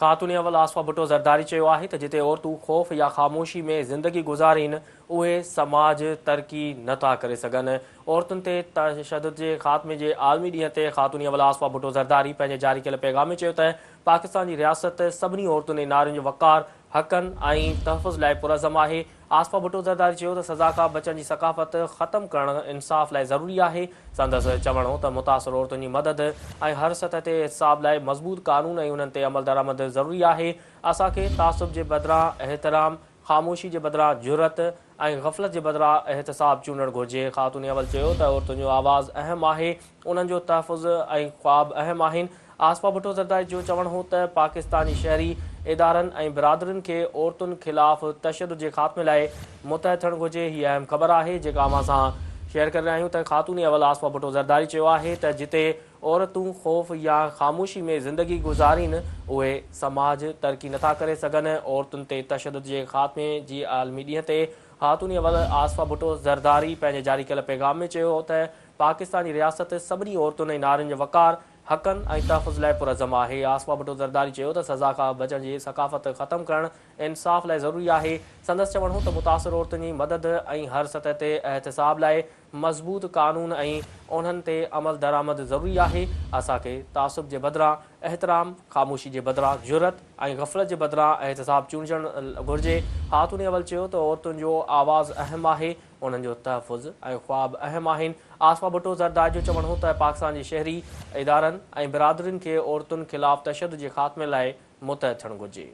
خاتون اول آصفه ڀٽو زرداري چيو آهي ته جتي عورتون خوف يا خاموشي ۾ زندگي گذارين اهي سماج ترقي نه ٿا ڪري سگهن. عورتن تي تشدد جي خاتمي جي عالمي ڏينهن تي خاتون اول آصفه ڀٽو زرداري پنهنجي جاري ڪيل پيغام ۾ چيو ته پاڪستان جي رياست سڀني عورتن ۽ نارين جو وقار، حقن ۽ تحفظ لاء پرعزم آهي. آصفه ڀٽو زرداري چيو ته سزا کان بچڻ جي ثقافت ختم ڪرڻ انصاف لاء ضروري آهي. سندس چوڻ هو ته متاثر عورتن جي مدد ۽ هر سطح تي احتساب لاء مضبوط قانون ۽ انهن تي عملدرآمد ضروري آهي، اسان کي تعصب جي بدران احترام، خاموشي جي بدران جرئت ۽ غفلت جي بدران احتساب چونڊڻ گهرجي. خاتون اول چيو ته عورتن جو آواز اهم آهي، انهن جو تحفظ ۽ خواب اهم آهن. آصفه ڀٽو زرداري جو چوڻ هو ته پاڪستاني شهري ادارن ۽ برادرين کي عورتن خلاف تشدد جي خاتمي لاء متحد ٿيڻ گهرجي. هي اهم خبر آهي جيڪا اوهان سان شيئر ڪري رهيا آهيون ته خاتون اول آصفه ڀٽو زرداري چيو آهي ته جتي عورتون خوف يا خاموشي ۾ زندگي گذارين اهي سماج ترقي نٿا ڪري سگهن. عورتن تي تشدد جي خاتمي جي عالمي ڏينهن تي خاتون اول آصفه ڀٽو زرداري پنهنجي جاري ڪيل پيغام ۾ چيو ته پاڪستان جي رياست سڀني عورتن ۽ نارين جي وقار، حقن ۽ تحفظ لاء پرعزم آهي. آصفه ڀٽو زرداري چيو ته سزا کان بچڻ جي ثقافت ختم ڪرڻ انصاف لاء ضروري آهي. سندس چوڻ هو ته متاثر عورتن جي مدد ۽ هر سطح تي احتساب لاء مضبوط قانون ۽ انهن تي عملدرآمد ضروري آهي، اسان کي تعصب جي بدران احترام، خاموشي جي بدران جرئت ۽ غفلت جي بدران احتساب چونڊجڻ گهرجي. خاتون اول چيو ته عورتن جو آواز اهم آهي، انهن جو تحفظ ۽ خواب اهم آهن. آصفه ڀٽو زرداري جو چوڻ هو ته پاڪستان جي شهري ادارن ۽ برادرين کي عورتن خلاف تشدد جي خاتمي لاء متحد ٿيڻ گهرجي.